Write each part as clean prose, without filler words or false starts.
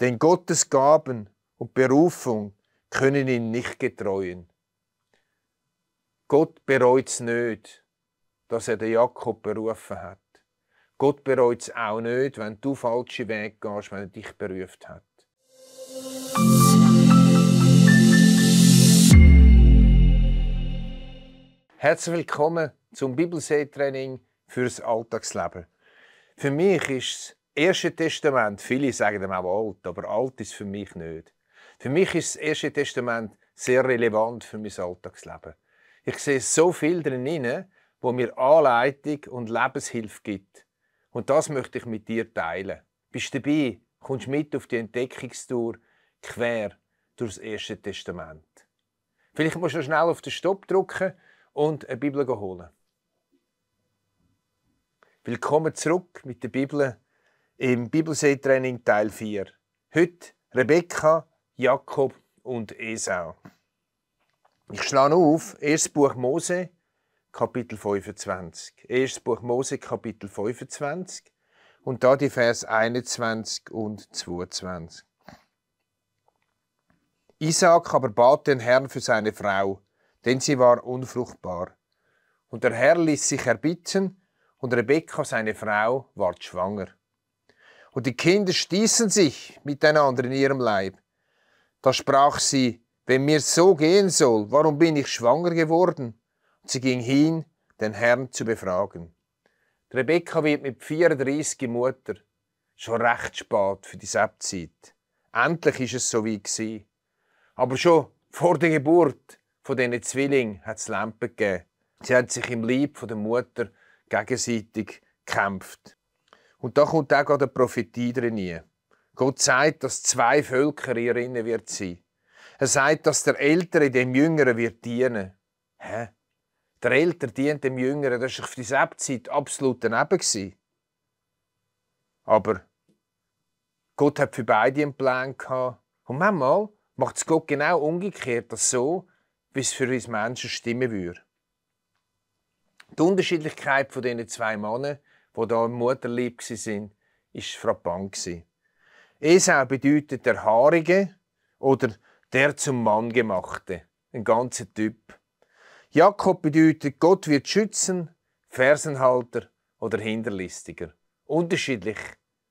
Denn Gottes Gaben und Berufung können ihn nicht getreuen. Gott bereut es nicht, dass er den Jakob berufen hat. Gott bereut es auch nicht, wenn du falsche Wege gehst, wenn er dich berufen hat. Herzlich willkommen zum Bibelseetraining fürs Alltagsleben. Für mich ist das Erste Testament, viele sagen dem auch alt, aber alt ist für mich nicht. Für mich ist das Erste Testament sehr relevant für mein Alltagsleben. Ich sehe so viel drin, wo mir Anleitung und Lebenshilfe gibt. Und das möchte ich mit dir teilen. Bist du dabei? Kommst mit auf die Entdeckungstour quer durch das Erste Testament. Vielleicht musst du schnell auf den Stopp drücken und eine Bibel holen. Willkommen zurück mit der Bibel im Bibelseetraining Teil 4. Heute Rebekka, Jakob und Esau. Ich schlage auf 1. Buch Mose, Kapitel 25. 1. Buch Mose, Kapitel 25 und da die Vers 21 und 22. Isaak aber bat den Herrn für seine Frau, denn sie war unfruchtbar. Und der Herr ließ sich erbitten, und Rebekka, seine Frau, ward schwanger. Und die Kinder stießen sich miteinander in ihrem Leib. Da sprach sie, wenn mir so gehen soll, warum bin ich schwanger geworden? Und sie ging hin, den Herrn zu befragen. Die Rebekka wird mit 34 Mutter. Schon recht spät für die Sabtzeit. Endlich ist es so wie gewesen. Aber schon vor der Geburt von diesen Zwillingen hat es Lampen gegeben. Sie haben sich im Leib von der Mutter gegenseitig gekämpft. Und da kommt auch eine Prophetie drin. Gott sagt, dass 2 Völker in ihr wird sein. Er sagt, dass der Ältere dem Jüngeren wird dienen. Hä? Der Ältere dient dem Jüngeren, das war für die Sabtzeit absolut daneben. Aber Gott hat für beide einen Plan gehabt. Und manchmal macht es Gott genau umgekehrt, das so, wie es für uns Menschen stimmen würde. Die Unterschiedlichkeit von diesen 2 Männern, die hier im Mutterleib waren, war frappant. Esau bedeutet der Haarige oder der zum Mann gemachte, ein ganzer Typ. Jakob bedeutet Gott wird schützen, Fersenhalter oder Hinterlistiger. Unterschiedlich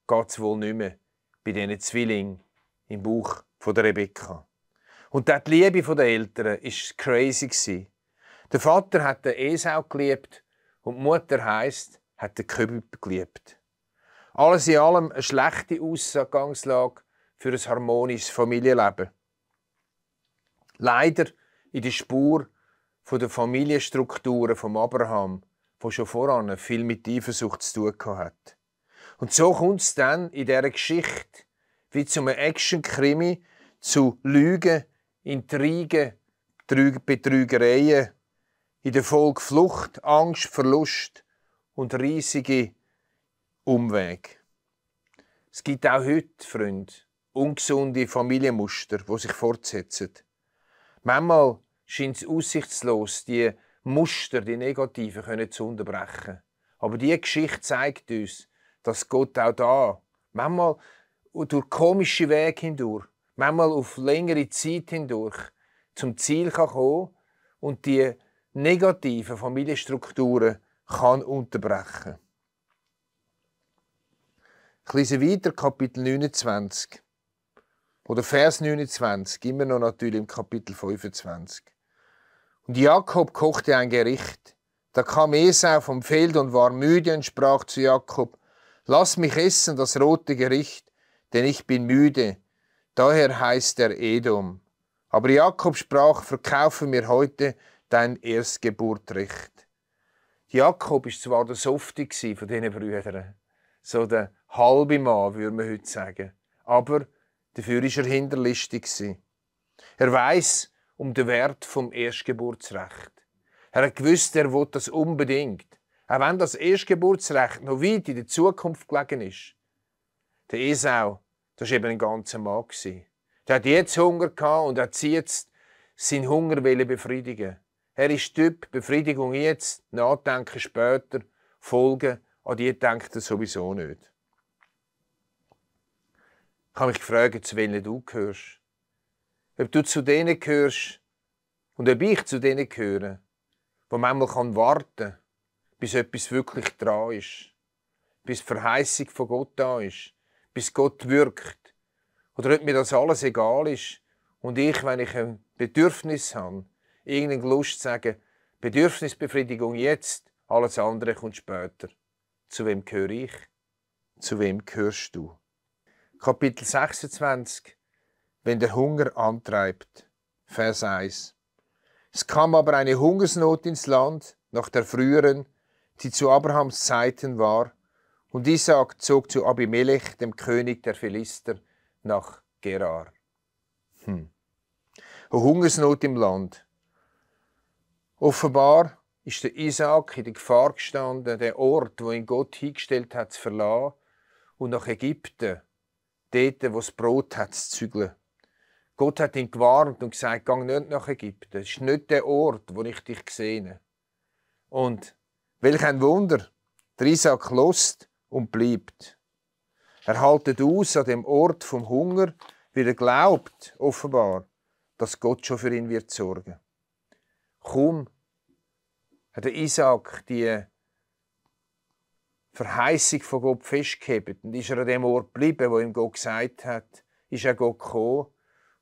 geht es wohl nicht mehr bei diesen Zwillingen im Bauch von der Rebekka. Und die Liebe der Eltern war crazy. Der Vater hat den Esau geliebt und die Mutter heisst, hat den Jakob geliebt. Alles in allem eine schlechte Ausgangslage für ein harmonisches Familienleben. Leider in der Spur der Familienstrukturen von Abraham, die schon voran viel mit Eifersucht zu tun hat. Und so kommt es dann in dieser Geschichte wie zu einem Action-Krimi zu Lügen, Intrigen, Betrügereien, in der Folge Flucht, Angst, Verlust und riesige Umwege. Es gibt auch heute, Freunde, ungesunde Familienmuster, die sich fortsetzen. Manchmal scheint es aussichtslos, die Muster, die Negativen, zu unterbrechen. Aber diese Geschichte zeigt uns, dass Gott auch da, manchmal durch komische Wege hindurch, manchmal auf längere Zeit hindurch, zum Ziel kommen kann und die negativen Familienstrukturen kann unterbrechen. Ich lese weiter, Kapitel 29. Oder Vers 29, immer noch natürlich im Kapitel 25. Und Jakob kochte ein Gericht. Da kam Esau vom Feld und war müde und sprach zu Jakob, lass mich essen das rote Gericht, denn ich bin müde. Daher heißt er Edom. Aber Jakob sprach, verkaufe mir heute dein Erstgeburtrecht. Jakob war zwar der Softie von diesen Brüdern, so der halbe Mann, würde man heute sagen, aber dafür war er hinterlistig. Er weiss um den Wert vom Erstgeburtsrecht. Er hat gewusst, er will das unbedingt. Auch wenn das Erstgeburtsrecht noch weit in der Zukunft gelegen ist. Der Esau, das war eben ein ganzer Mann. Der hat jetzt Hunger gehabt und hat jetzt seinen Hunger befriedigen. Er ist Typ Befriedigung jetzt, Nachdenken später, Folgen, an die denkt er sowieso nicht. Ich habe mich gefragt, zu wem du gehörst. Ob du zu denen gehörst und ob ich zu denen gehöre, wo man manchmal warten kann, bis etwas wirklich dran ist, bis die Verheißung von Gott da ist, bis Gott wirkt. Oder ob mir das alles egal ist und ich, wenn ich ein Bedürfnis habe, irgendeine Lust zu sagen, Bedürfnisbefriedigung jetzt, alles andere kommt später. Zu wem gehöre ich? Zu wem gehörst du? Kapitel 26. Wenn der Hunger antreibt. Vers 1. Es kam aber eine Hungersnot ins Land, nach der früheren, die zu Abrahams Zeiten war, und Isaak zog zu Abimelech, dem König der Philister, nach Gerar. Eine Hungersnot im Land. Offenbar ist der Isaak in der Gefahr gestanden, den Ort, wo ihn Gott hingestellt hat, zu verlassen und nach Ägypten, dort, wo das Brot hat, zu zügeln. Gott hat ihn gewarnt und gesagt, geh nicht nach Ägypten. Das ist nicht der Ort, wo ich dich sehe. Und welch ein Wunder, der Isaak lässt und bleibt. Er haltet aus an dem Ort vom Hunger, weil er glaubt, offenbar, dass Gott schon für ihn wird sorgen. Kaum hat der Isaak die Verheißung von Gott festgehalten und ist er an dem Ort geblieben, wo ihm Gott gesagt hat, ist er Gott gekommen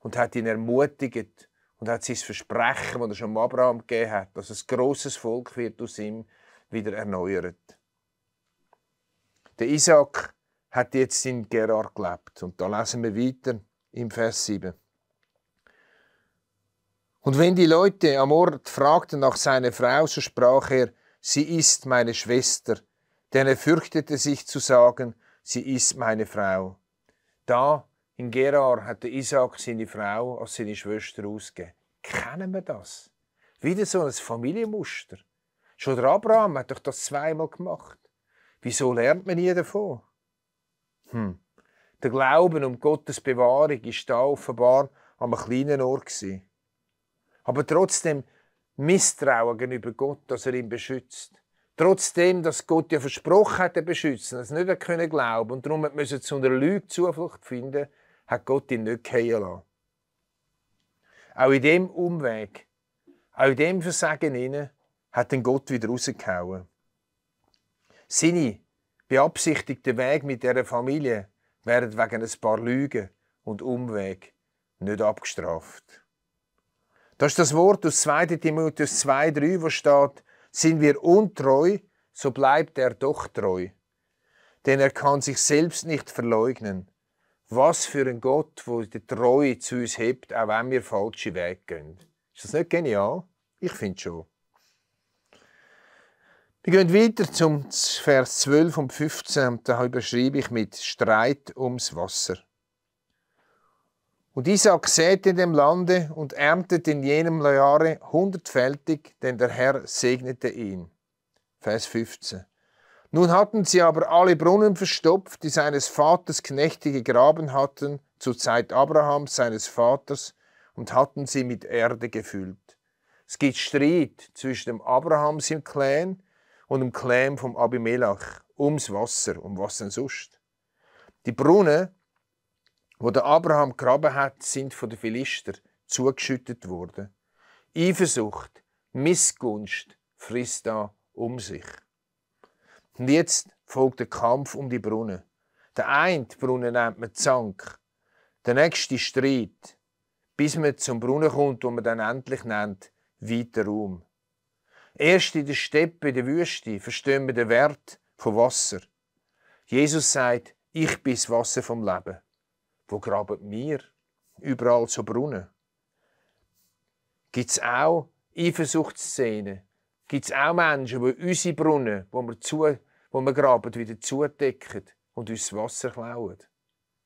und hat ihn ermutigt und hat sein Versprechen, das er schon Abraham gegeben hat, dass ein grosses Volk wird aus ihm wieder erneuert. Der Isaak hat jetzt in Gerar gelebt und da lesen wir weiter im Vers 7. Und wenn die Leute am Ort fragten nach seiner Frau, so sprach er, sie ist meine Schwester, denn er fürchtete sich zu sagen, sie ist meine Frau. Da in Gerar hat der Isaak seine Frau als seine Schwester ausgegeben. Kennen wir das? Wieder so ein Familienmuster. Schon der Abraham hat doch das zweimal gemacht. Wieso lernt man nie davon? Der Glauben um Gottes Bewahrung war da offenbar an einem kleinen Ort gewesen. Aber trotzdem Misstrauen gegenüber Gott, dass er ihn beschützt. Trotzdem, dass Gott ja versprochen hat, er beschützen, dass er nicht glauben konnte und darum musste zu einer Lüge Zuflucht finden, hat Gott ihn nicht fallen lassen. Auch in diesem Umweg, auch in diesem Versagen hinein, hat den Gott wieder rausgehauen. Seine beabsichtigten Weg mit dieser Familie werden wegen ein paar Lügen und Umweg nicht abgestraft. Das ist das Wort aus 2. Timotheus 2,3, wo steht, sind wir untreu, so bleibt er doch treu. Denn er kann sich selbst nicht verleugnen. Was für ein Gott, der die Treue zu uns hebt, auch wenn wir falsche Wege gehen. Ist das nicht genial? Ich finde schon. Wir gehen weiter zum Vers 12 und 15 und da überschreibe ich mit Streit ums Wasser. Und Isaak säte in dem Lande und erntet in jenem Jahre 100-fältig, denn der Herr segnete ihn. Vers 15. Nun hatten sie aber alle Brunnen verstopft, die seines Vaters Knechte gegraben hatten, zur Zeit Abrahams, seines Vaters, und hatten sie mit Erde gefüllt. Es gibt Streit zwischen dem Abrahams im Clan und dem Clan vom Abimelech ums Wasser, um was denn sonst. Die Brunnen, wo der Abraham gegraben hat, sind von den Philister zugeschüttet worden. Eifersucht, Missgunst frisst da um sich. Und jetzt folgt der Kampf um die Brunnen. Der eine Brunnen nennt man Zank, der nächste Streit, bis man zum Brunnen kommt, den man dann endlich nennt, weiter Raum. Erst in der Steppe, in der Wüste, verstehen wir den Wert von Wasser. Jesus sagt, ich bin das Wasser vom Leben. Wo graben wir? Überall so Brunnen. Gibt es auch Eifersuchtsszenen? Gibt es auch Menschen, die unsere Brunnen, wo wir graben, wieder zudecken und uns das Wasser klauen?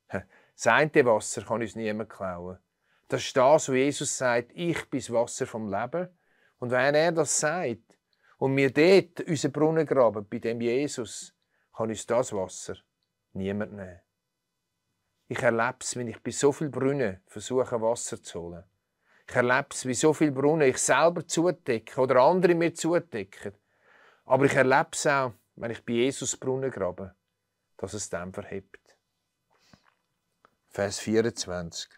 Das eine Wasser kann uns niemand klauen. Das ist das, wo Jesus sagt, ich bin das Wasser vom Leben. Und wenn er das sagt und wir dort unseren Brunnen graben, bei dem Jesus, kann uns das Wasser niemand nehmen. Ich erlebe es, wenn ich bei so vielen Brunnen versuche, Wasser zu holen. Ich erlebe es, wie so viele Brunnen ich selber zudecke oder andere mir zudecken. Aber ich erlebe es auch, wenn ich bei Jesus Brunnen grabe, dass es dann verhebt. Vers 24.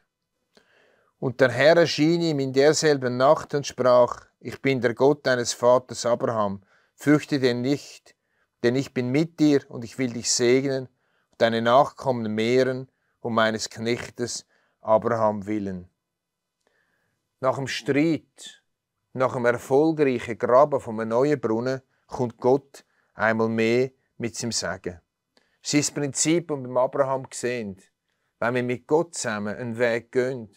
Und der Herr erschien ihm in derselben Nacht und sprach: Ich bin der Gott deines Vaters Abraham, fürchte den nicht, denn ich bin mit dir und ich will dich segnen und deine Nachkommen mehren um meines Knechtes Abraham willen. Nach dem Streit, nach dem erfolgreichen Graben von einem neuen Brunnen, kommt Gott einmal mehr mit seinem Segen. Das ist das Prinzip, das wir beim Abraham sehen. Wenn wir mit Gott zusammen einen Weg gehen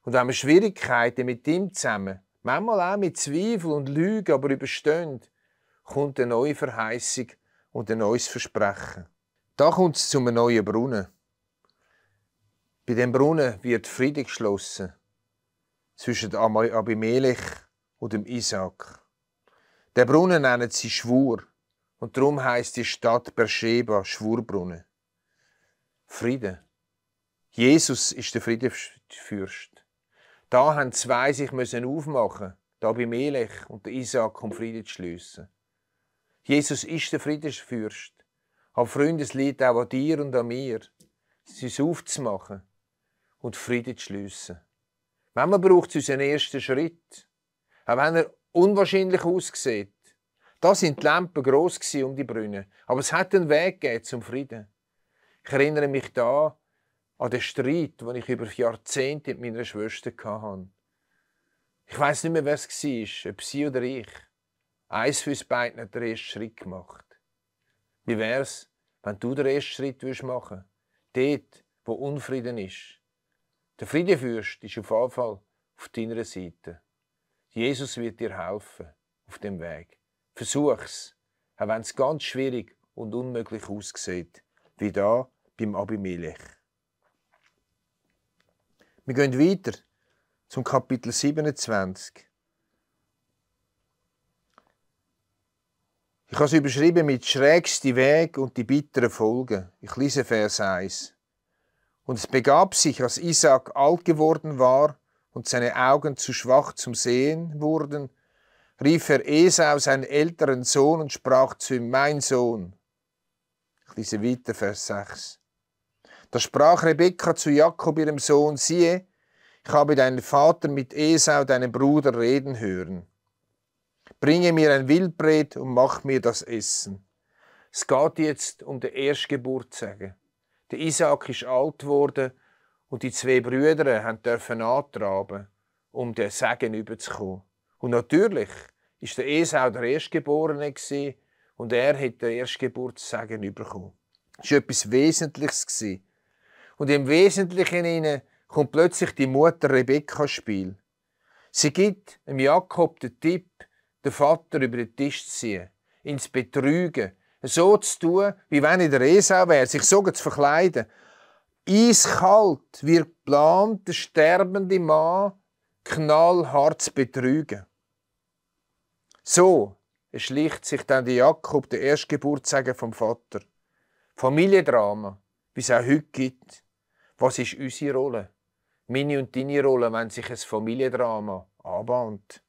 und wenn wir Schwierigkeiten mit ihm zusammen, manchmal auch mit Zweifel und Lügen, aber überstehen, kommt eine neue Verheißung und ein neues Versprechen. Da kommt es zu einem neuen Brunnen. Bei dem Brunnen wird Friede geschlossen zwischen Abimelech und dem Isaak. Der Brunnen nennen sie Schwur und darum heisst die Stadt Beersheba Schwurbrunnen. Friede. Jesus ist der Friedefürst. Da haben zwei sich aufmachen, der Abimelech und der Isaak, um Frieden zu schliessen. Jesus ist der Friedefürst. Aber Freunde, es liegt auch an dir und an mir, es aufzumachen und Frieden zu schliessen. Manchmal braucht es unseren ersten Schritt. Auch wenn er unwahrscheinlich aussieht. Da sind die Lampen gross um die Brunnen. Aber es hat einen Weg gegeben zum Frieden. Ich erinnere mich da an den Streit, den ich über Jahrzehnte mit meiner Schwester hatte. Ich weiss nicht mehr, wer es war, ob sie oder ich. Eins für uns beiden hat den ersten Schritt gemacht. Wie wär's, wenn du den ersten Schritt machen würdest? Dort, wo Unfrieden ist. Der Friedefürst ist auf jeden Fall auf deiner Seite. Jesus wird dir helfen auf dem Weg. Versuch's, auch wenn es ganz schwierig und unmöglich aussieht, wie da beim Abimelech. Wir gehen weiter zum Kapitel 27. Ich habe es überschrieben mit schrägste Weg und die bitteren Folgen. Ich lese Vers 1. Und es begab sich, als Isaak alt geworden war und seine Augen zu schwach zum Sehen wurden, rief er Esau, seinen älteren Sohn, und sprach zu ihm: Mein Sohn. Ich lese weiter, Vers 6. Da sprach Rebekka zu Jakob, ihrem Sohn: Siehe, ich habe deinen Vater mit Esau, deinem Bruder, reden hören. Bringe mir ein Wildbret und mach mir das Essen. Es geht jetzt um den Erstgeburtssegen. Der Isaak ist alt geworden und die zwei Brüder dürfen antraben, um den Segen überzukommen. Und natürlich war der Esau der Erstgeborene und er hat den Erstgeburtssegen bekommen. Das war etwas Wesentliches. Und im Wesentlichen kommt plötzlich die Mutter Rebekka ins Spiel. Sie gibt dem Jakob den Tipp, den Vater über den Tisch zu ziehen, ihn zu betrügen, so zu tun, wie wenn er der Esau wäre, sich so zu verkleiden. Eiskalt wird geplant, der sterbende Mann knallhart zu betrügen. So erschlicht sich dann der Jakob, der Erstgeburtssegen vom Vater. Familiendrama, wie es auch heute gibt. Was ist unsere Rolle? Meine und deine Rolle, wenn sich ein Familiendrama anbahnt.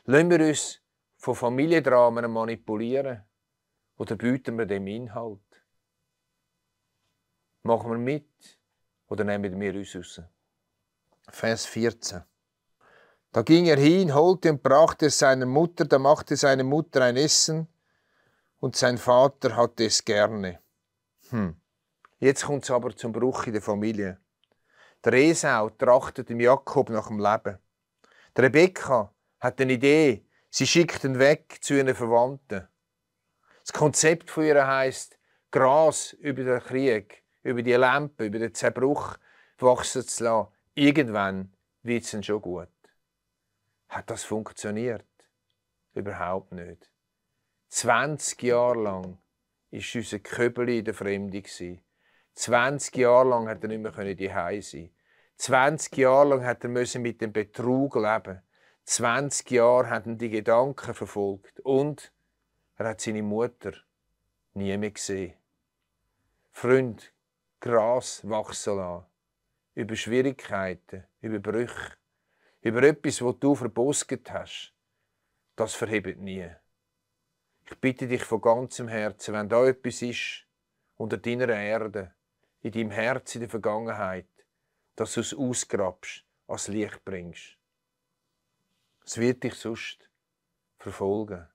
Lassen wir uns von Familiendramen manipulieren? Oder bieten wir dem Inhalt? Machen wir mit oder nehmen wir uns raus? Vers 14. Da ging er hin, holte und brachte es seiner Mutter, da machte seine Mutter ein Essen und sein Vater hatte es gerne. Jetzt kommt es aber zum Bruch in der Familie. Der Esau trachtet dem Jakob nach dem Leben. Die Rebekka hat eine Idee, sie schickt ihn weg zu ihren Verwandten. Das Konzept von ihr heisst, Gras über den Krieg, über die Lampe, über den Zerbruch wachsen zu lassen. Irgendwann wird es dann schon gut. Hat das funktioniert? Überhaupt nicht. 20 Jahre lang war unser Köbeli in der Fremde. 20 Jahre lang hat er nicht mehr daheim sein. 20 Jahre lang hat er mit dem Betrug leben. 20 Jahre hat ihn die Gedanken verfolgt. Und er hat seine Mutter nie mehr gesehen. Freund, Gras wachsen lassen. Über Schwierigkeiten, über Brüche, über etwas, das du verbosget hast. Das verhebt nie. Ich bitte dich von ganzem Herzen, wenn da etwas ist, unter deiner Erde, in deinem Herz in der Vergangenheit, dass du es ausgrabst, ans Licht bringst. Es wird dich sonst verfolgen.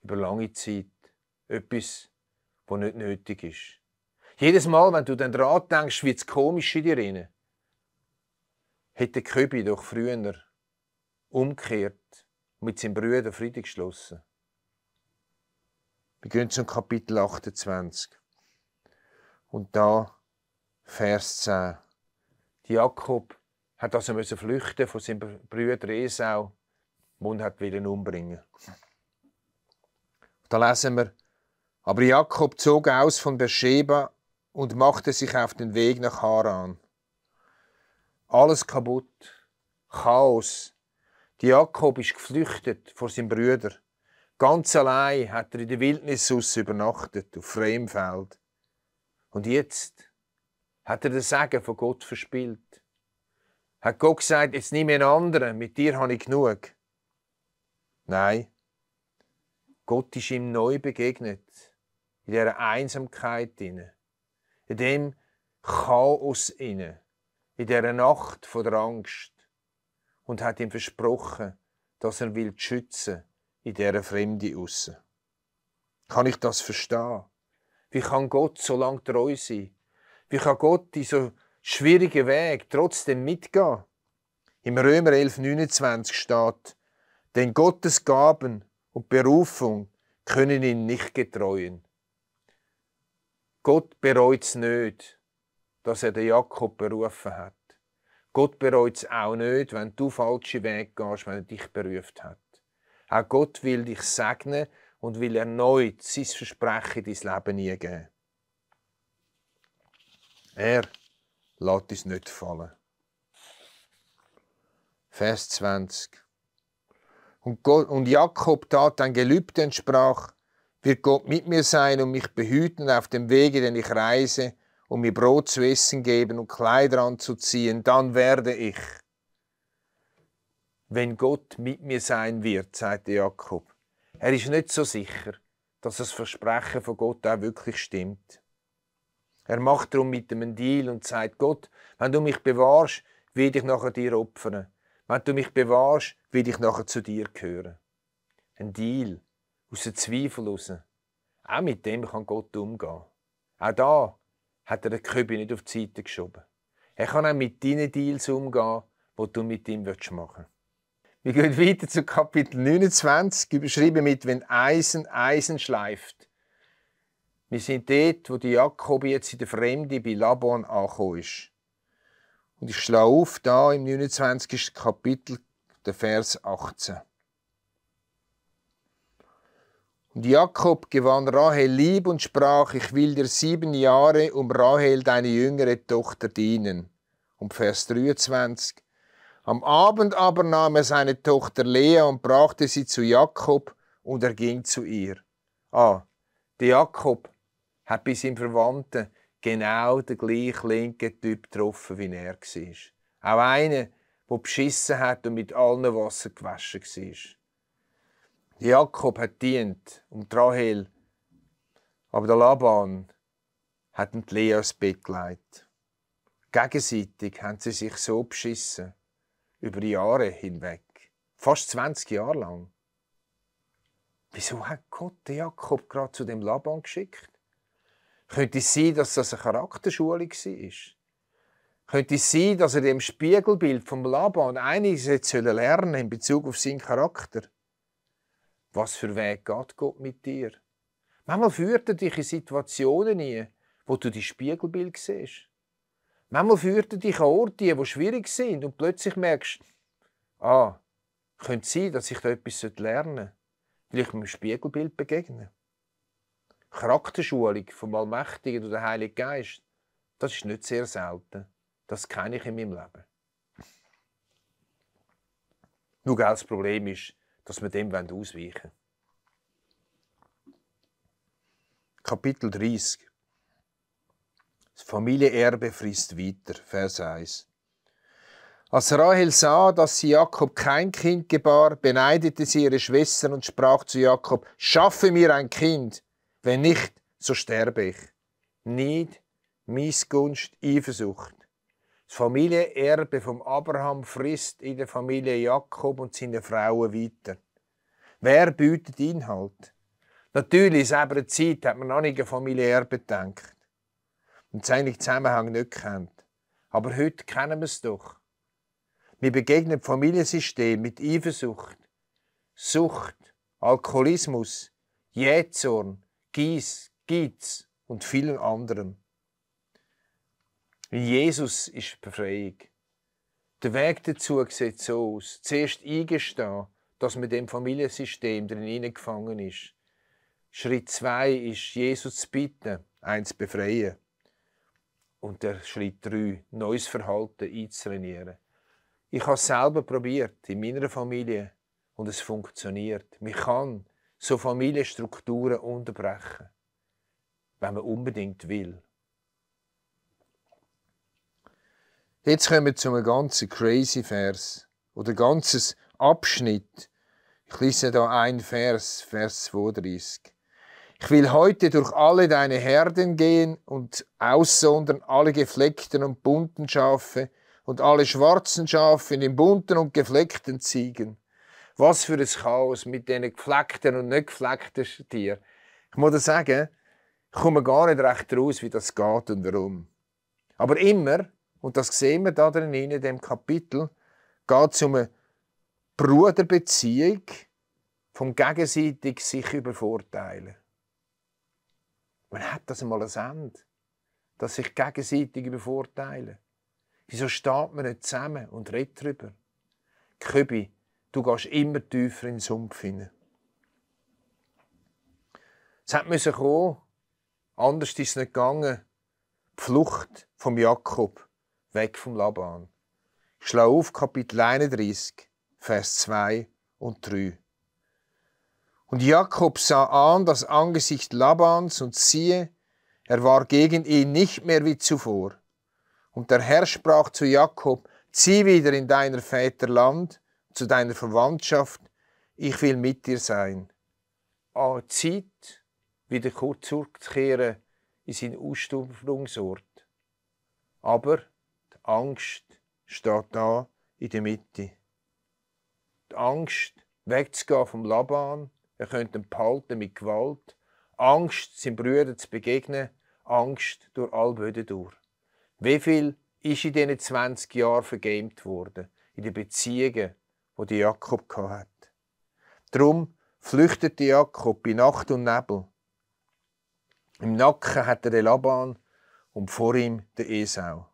Über lange Zeit. Etwas, was nicht nötig ist. Jedes Mal, wenn du dann daran denkst, wird es komisch in dir rein. Hätte Köbi doch früher umgekehrt und mit seinem Bruder Frieden geschlossen. Wir gehen zum Kapitel 28. Und da, Vers 10. Jakob hat also flüchten von seinem Bruder Esau und hat ihn umbringen. Da lesen wir, aber Jakob zog aus von Beersheba und machte sich auf den Weg nach Haran. Alles kaputt, Chaos. Jakob ist geflüchtet vor seinem Bruder. Ganz allein hat er in der Wildnis übernachtet, auf freiem Feld. Und jetzt hat er den Segen von Gott verspielt. Hat Gott gesagt, jetzt nimm einen anderen, mit dir habe ich genug. Nein, Gott ist ihm neu begegnet, in dieser Einsamkeit, in dem Chaos, in dieser Nacht von der Angst und hat ihm versprochen, dass er will schützen in dieser Fremde aussen. Kann ich das verstehen? Wie kann Gott so lange treu sein? Wie kann Gott in so schwierigen Weg trotzdem mitgehen? Im Römer 11,29 steht, denn Gottes Gaben und Berufung können ihn nicht getreuen. Gott bereut es nicht, dass er den Jakob berufen hat. Gott bereut es auch nicht, wenn du falsche Weg gehst, wenn er dich berufen hat. Auch Gott will dich segnen und will erneut sein Versprechen in dein Leben eingeben. Er lässt uns nicht fallen. Vers 20. Und Jakob tat ein Gelübde und sprach, wird Gott mit mir sein und mich behüten auf dem Wege, den ich reise, und mir Brot zu essen geben und Kleider anzuziehen, dann werde ich. Wenn Gott mit mir sein wird, sagte Jakob. Er ist nicht so sicher, dass das Versprechen von Gott auch wirklich stimmt. Er macht darum mit einem Deal und sagt, Gott, wenn du mich bewahrst, will ich nachher dir opfern. Wenn du mich bewahrst, will ich nachher zu dir gehören. Ein Deal, aus dem Zweifel heraus. Auch mit dem kann Gott umgehen. Auch da hat er den Köbi nicht auf die Seite geschoben. Er kann auch mit deinen Deals umgehen, die du mit ihm machen willst. Wir gehen weiter zu Kapitel 29, überschrieben mit «Wenn Eisen Eisen schleift». Wir sind dort, wo die Jakob jetzt in der Fremde bei Laban angekommen ist. Und ich schlage auf, da im 29. Kapitel, der Vers 18. Und Jakob gewann Rahel lieb und sprach, ich will dir 7 Jahre um Rahel, deine jüngere Tochter, dienen. Und Vers 23. Am Abend aber nahm er seine Tochter Lea und brachte sie zu Jakob und er ging zu ihr. Der Jakob hat bei seinem Verwandten genau den gleichen linken Typ getroffen, wie er war. Auch einer, der beschissen hat und mit allen Wasser gewaschen war. Jakob hat dient und Rahel, aber der Laban hat ihm die Lea ins Bett gelegt. Gegenseitig haben sie sich so beschissen, über Jahre hinweg, fast 20 Jahre lang. Wieso hat Gott den Jakob gerade zu dem Laban geschickt? Könnte es sein, dass das eine Charakterschulung war? Könnte es sein, dass er dem Spiegelbild vom Laban einiges lernen in Bezug auf seinen Charakter? Was für Weg geht Gott mit dir? Manchmal führt er dich in Situationen ein, wo du die Spiegelbild siehst. Manchmal führt er dich an Orte, die schwierig sind und plötzlich merkst, könnte sein, dass ich da etwas lernen sollte, weil ich mit dem Spiegelbild begegne. Charakterschulung vom Allmächtigen oder Heiligen Geist, das ist nicht sehr selten. Das kenne ich in meinem Leben. Nur das Problem ist, dass wir dem ausweichen wollen. Kapitel 30. Das Familienerbe frisst weiter, Vers 1. Als Rahel sah, dass sie Jakob kein Kind gebar, beneidete sie ihre Schwestern und sprach zu Jakob, schaffe mir ein Kind, wenn nicht, so sterbe ich. Neid, Missgunst, Eifersucht. Das Familienerbe vom Abraham frisst in der Familie Jakob und seine Frauen weiter. Wer bietet Inhalt? Natürlich, in selber Zeit hat man noch nicht an Familienerbe gedacht und es eigentlich Zusammenhang nicht kennt. Aber heute kennen wir es doch. Wir begegnen Familiensystem mit Eifersucht, Sucht, Alkoholismus, Jähzorn, Geiz und vielen anderem. In Jesus ist Befreiung. Der Weg dazu sieht so aus. Zuerst eingestehen, dass man in dem Familiensystem drin hineingefangen ist. Schritt 2 ist, Jesus zu bitten, eins zu befreien. Und der Schritt 3, neues Verhalten einzutrainieren. Ich habe es selber probiert, in meiner Familie, und es funktioniert. Man kann so Familienstrukturen unterbrechen, wenn man unbedingt will. Jetzt kommen wir zu einem ganzen crazy Vers oder ganzes Abschnitt. Ich lese da einen Vers, Vers 32. Ich will heute durch alle deine Herden gehen und aussondern alle gefleckten und bunten Schafe und alle schwarzen Schafe in den bunten und gefleckten Ziegen. Was für ein Chaos mit diesen gefleckten und nicht gefleckten Tieren. Ich muss dir sagen, ich komme gar nicht recht raus, wie das geht und warum. Aber immer, und das sehen wir da drin in dem Kapitel, geht es um eine Bruderbeziehung vom gegenseitig sich übervorteilen. Man hat das einmal ein Ende, dass sich gegenseitig übervorteilen. Wieso steht man nicht zusammen und redet darüber? Köbi, du gehst immer tiefer in den Sumpf hinein. Es musste kommen, anders ist es nicht gegangen. Die Flucht vom Jakob, weg vom Laban. Ich schlage auf Kapitel 31, Vers 2 und 3. Und Jakob sah an das Angesicht Labans und siehe, er war gegen ihn nicht mehr wie zuvor. Und der Herr sprach zu Jakob, zieh wieder in deiner Väter Land, zu deiner Verwandtschaft, ich will mit dir sein. An Zeit, wieder kurz zurückzukehren in seinen Ursprungsort. Aber die Angst steht da in der Mitte. Die Angst, wegzugehen vom Laban, er könnte ihn behalten mit Gewalt. Angst, seinen Brüdern zu begegnen. Angst durch all Böden durch. Wie viel ist in diesen 20 Jahren vergamet worden? In den Beziehungen, die Jakob hatte. Darum flüchtete Jakob bei Nacht und Nebel. Im Nacken hat er den Laban und vor ihm den Esau.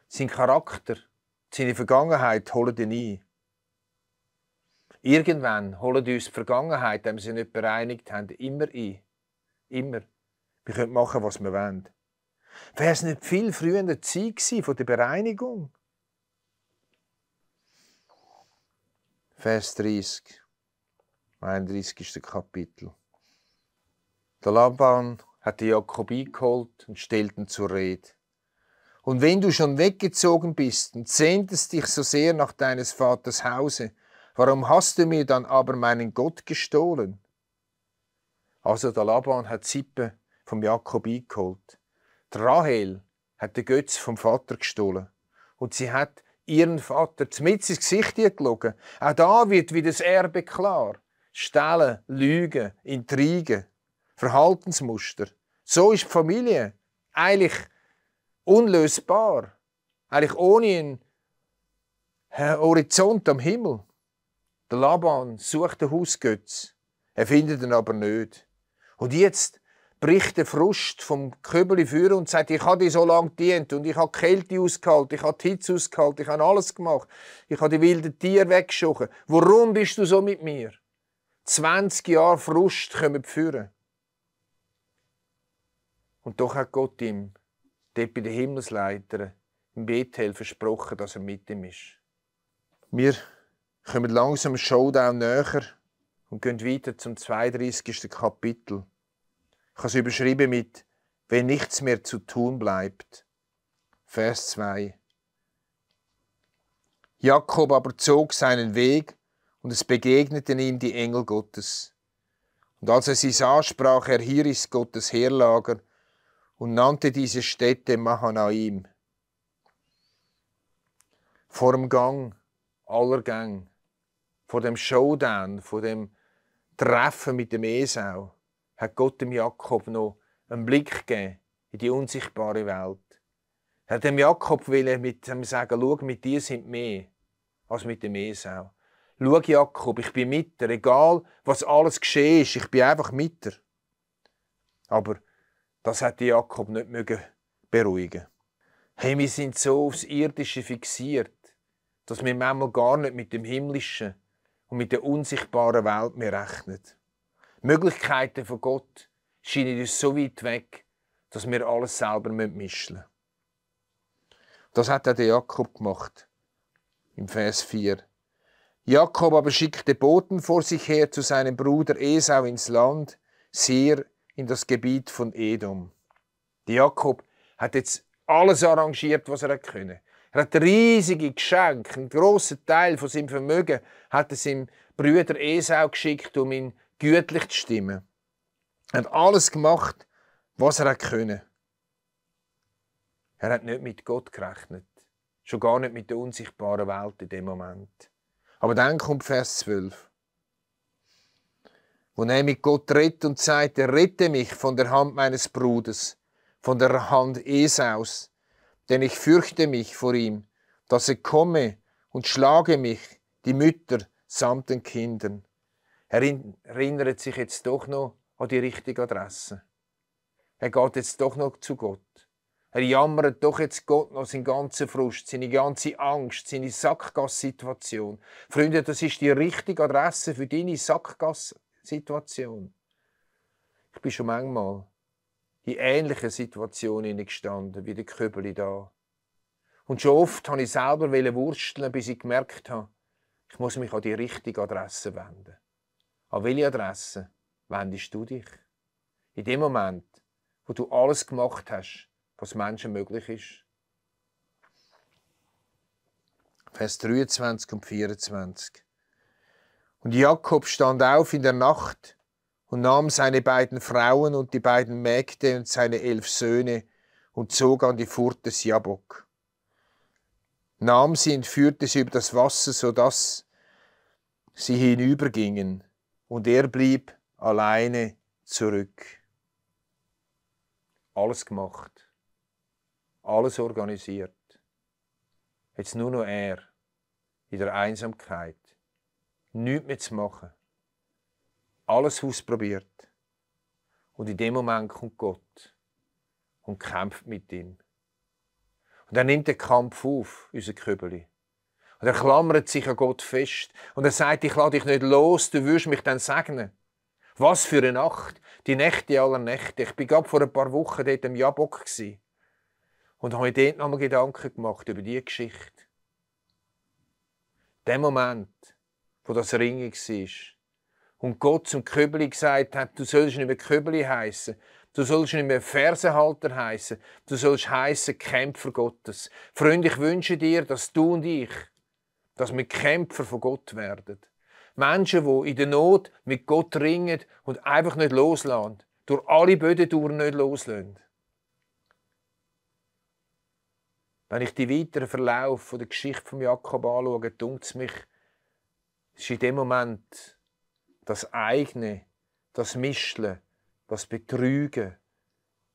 Sein Charakter, seine Vergangenheit holen ihn ein. Irgendwann holen uns die Vergangenheit, wenn wir sie nicht bereinigt haben, immer ein. Immer. Wir können machen, was wir wollen. Wäre es nicht viel früher eine Zeit von der Bereinigung? Vers 30. 31. Kapitel. Der Laban hat Jakob eingeholt und stellt ihn zur Rede. Und wenn du schon weggezogen bist und sehntest dich so sehr nach deines Vaters Hause, warum hast du mir dann aber meinen Gott gestohlen? Also der Laban hat Sippe vom Jakob eingeholt. Die Rahel hat den Götz vom Vater gestohlen. Und sie hat ihren Vater mit ins Gesicht gelogen. Auch da wird wieder das Erbe klar. Stehlen, Lügen, Intrigen, Verhaltensmuster. So ist die Familie. Eigentlich unlösbar. Eigentlich ohne einen Horizont am Himmel. Der Laban sucht den Hausgötz. Er findet ihn aber nicht. Und jetzt bricht der Frust vom Köbeli führen und sagt, ich habe dich so lange gedient und ich habe die Kälte ausgehalten, ich habe die Hitze ausgehalten, ich habe alles gemacht. Ich habe die wilden Tiere weggeschoben. Warum bist du so mit mir? 20 Jahre Frust kommen führen. Und doch hat Gott ihm dort bei den Himmelsleitern im Bethel versprochen, dass er mit ihm ist. Wir kommen langsam im Showdown näher und gehen weiter zum 32. Kapitel. Ich habe es überschrieben mit «Wenn nichts mehr zu tun bleibt». Vers 2. Jakob aber zog seinen Weg und es begegneten ihm die Engel Gottes. Und als er sie sah, sprach er, hier ist Gottes Heerlager und nannte diese Stätte Mahanaim. vor dem Gang aller Gänge, vor dem Showdown, vor dem Treffen mit dem Esau, hat Gott dem Jakob noch einen Blick gegeben in die unsichtbare Welt. Er hat dem Jakob mit ihm sagen, schau, mit dir sind mehr als mit dem Esau. Schau, Jakob, ich bin mit dir, egal was alles geschehen ist, ich bin einfach mit dir. Aber das hat Jakob nicht beruhigen. Hey, wir sind so aufs Irdische fixiert, dass wir manchmal gar nicht mit dem Himmlischen und mit der unsichtbaren Welt mehr rechnen. Die Möglichkeiten von Gott scheinen uns so weit weg, dass wir alles selber mischen müssen. Das hat auch der Jakob gemacht. Im Vers 4. Jakob aber schickte Boten vor sich her zu seinem Bruder Esau ins Land, Seir, in das Gebiet von Edom. Der Jakob hat jetzt alles arrangiert, was er konnte. Er hat riesige Geschenke, einen grossen Teil von seinem Vermögen hat er seinem Bruder Esau geschickt, um ihn gütlich zu stimmen. Er hat alles gemacht, was er konnte. Er hat nicht mit Gott gerechnet. Schon gar nicht mit der unsichtbaren Welt in dem Moment. Aber dann kommt Vers 12. Wo er mit Gott redet und sagt, er rette mich von der Hand meines Bruders, von der Hand Esaus, denn ich fürchte mich vor ihm, dass er komme und schlage mich, die Mütter samt den Kindern. Er erinnert sich jetzt doch noch an die richtige Adresse. Er geht jetzt doch noch zu Gott. Er jammert doch jetzt Gott noch seinen ganzen Frust, seine ganze Angst, seine Sackgassituation. Freunde, das ist die richtige Adresse für deine Sackgassituation. Ich bin schon manchmal in ähnlichen Situationen gestanden, wie der Köbeli da. Und schon oft habe ich selber wursteln, bis ich gemerkt habe, ich muss mich an die richtige Adresse wenden. An welche Adresse wendest du dich? In dem Moment, wo du alles gemacht hast, was Menschen möglich ist. Vers 23 und 24. Und Jakob stand auf in der Nacht und nahm seine beiden Frauen und die beiden Mägde und seine 11 Söhne und zog an die Furt des Jabok. Nahm sie und führte sie über das Wasser, sodass sie hinübergingen, und er blieb alleine zurück. Alles gemacht. Alles organisiert. Jetzt nur noch er, in der Einsamkeit. Nichts mehr zu machen. Alles ausprobiert. Und in dem Moment kommt Gott und kämpft mit ihm. Und er nimmt den Kampf auf, unser Köbeli. Und er klammert sich an Gott fest. Und er sagt, ich lasse dich nicht los, du wirst mich dann segnen. Was für eine Nacht. Die Nächte aller Nächte. Ich war gerade vor ein paar Wochen dort im Jabok. Und habe mir dort nochmal Gedanken gemacht über diese Geschichte. Der Moment, wo das Ringen war. Und Gott zum Köbeli gesagt hat, du sollst nicht mehr Köbeli heissen, du sollst nicht mehr Fersenhalter heissen, du sollst heissen Kämpfer Gottes. Freund, ich wünsche dir, dass du und ich, dass wir Kämpfer von Gott werden. Menschen, die in der Not mit Gott ringen und einfach nicht loslassen, durch alle Böden durch nicht loslassen. Wenn ich die weiteren Verlauf der Geschichte von Jakob anschaue, dunkt es mich, es ist in dem Moment das Eigene, das Mischeln, das Betrügen,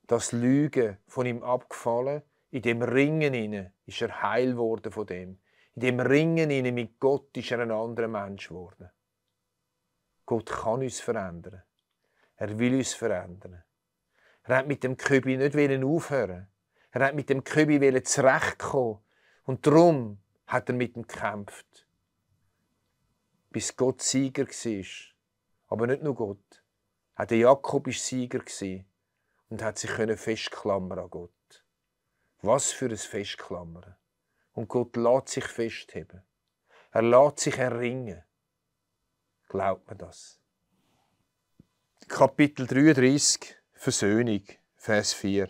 das Lügen von ihm abgefallen. In dem Ringen inne ist er heil geworden von dem. In dem Ringen inne mit Gott ist er ein anderer Mensch geworden. Gott kann uns verändern. Er will uns verändern. Er hat mit dem Köbi nicht aufhören. Er hat mit dem Köbi zurechtkommen. Und darum hat er mit ihm gekämpft. Bis Gott Sieger war. Aber nicht nur Gott. Auch der Jakob war Sieger und hat sich festklammern an Gott. Was für ein Festklammern. Und Gott lässt sich festheben. Er lässt sich erringen. Glaubt mir das? Kapitel 33, Versöhnung, Vers 4.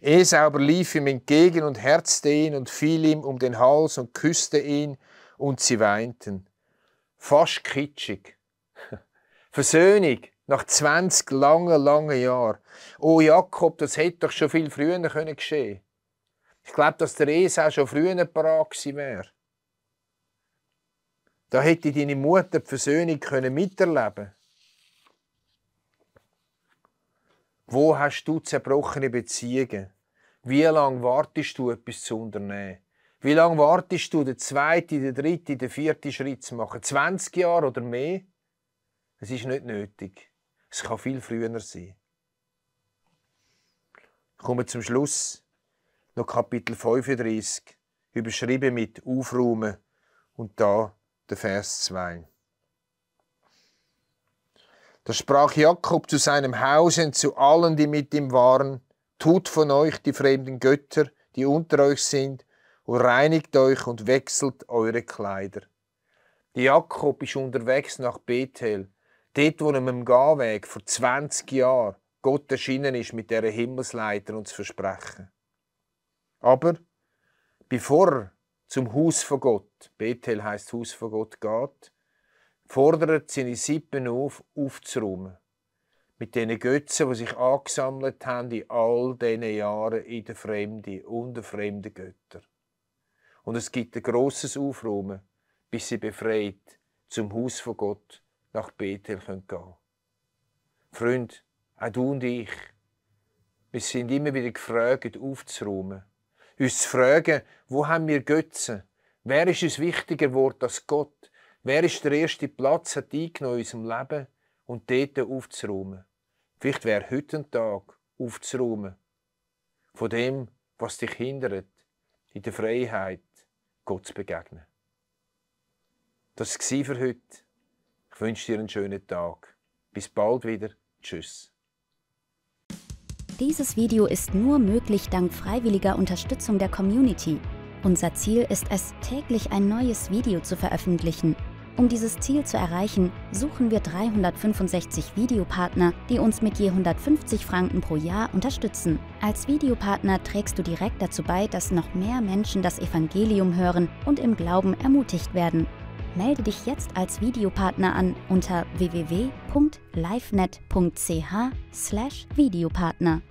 Esau aber lief ihm entgegen und herzte ihn und fiel ihm um den Hals und küsste ihn, und sie weinten. Fast kitschig. Versöhnung nach 20 langen Jahren. Oh Jakob, das hätte doch schon viel früher geschehen können. Ich glaube, dass der Esau schon früher parat gewesen wäre. Da hätte deine Mutter die Versöhnung miterleben können. Wo hast du zerbrochene Beziehungen? Wie lange wartest du, etwas zu unternehmen? Wie lange wartest du, den zweiten, den dritten, den vierten Schritt zu machen? 20 Jahre oder mehr? Es ist nicht nötig. Es kann viel früher sein. Ich komme zum Schluss. Noch Kapitel 35, überschrieben mit Aufräumen und da der Vers 2. Da sprach Jakob zu seinem Haus und zu allen, die mit ihm waren: Tut von euch die fremden Götter, die unter euch sind, und reinigt euch und wechselt eure Kleider. Jakob ist unterwegs nach Bethel, dort, wo ihm am Gehweg vor 20 Jahren Gott erschienen ist mit dieser Himmelsleiter und das Versprechen. Aber bevor er zum Haus von Gott, Bethel heisst Haus von Gott, geht, fordert seine Sippen auf, aufzuräumen. Mit diesen Götzen, die sich angesammelt haben in all diesen Jahren in der Fremde, unter fremden Göttern. Und es gibt ein grosses Aufräumen, bis sie befreit zum Haus von Gott nach Bethel gehen können. Freund, auch du und ich, wir sind immer wieder gefragt, aufzuräumen. Uns zu fragen, wo haben wir Götzen? Wer ist uns wichtiger geworden als Gott? Wer ist der erste Platz hat eingenommen in unserem Leben und dort aufzuräumen? Vielleicht wäre heute ein Tag, aufzuräumen. Von dem, was dich hindert, in der Freiheit Gott zu begegnen. Das war für heute. Ich wünsche dir einen schönen Tag. Bis bald wieder. Tschüss. Dieses Video ist nur möglich dank freiwilliger Unterstützung der Community. Unser Ziel ist es, täglich ein neues Video zu veröffentlichen. Um dieses Ziel zu erreichen, suchen wir 365 Videopartner, die uns mit je 150 Franken pro Jahr unterstützen. Als Videopartner trägst du direkt dazu bei, dass noch mehr Menschen das Evangelium hören und im Glauben ermutigt werden. Melde dich jetzt als Videopartner an unter www.livenet.ch/Videopartner.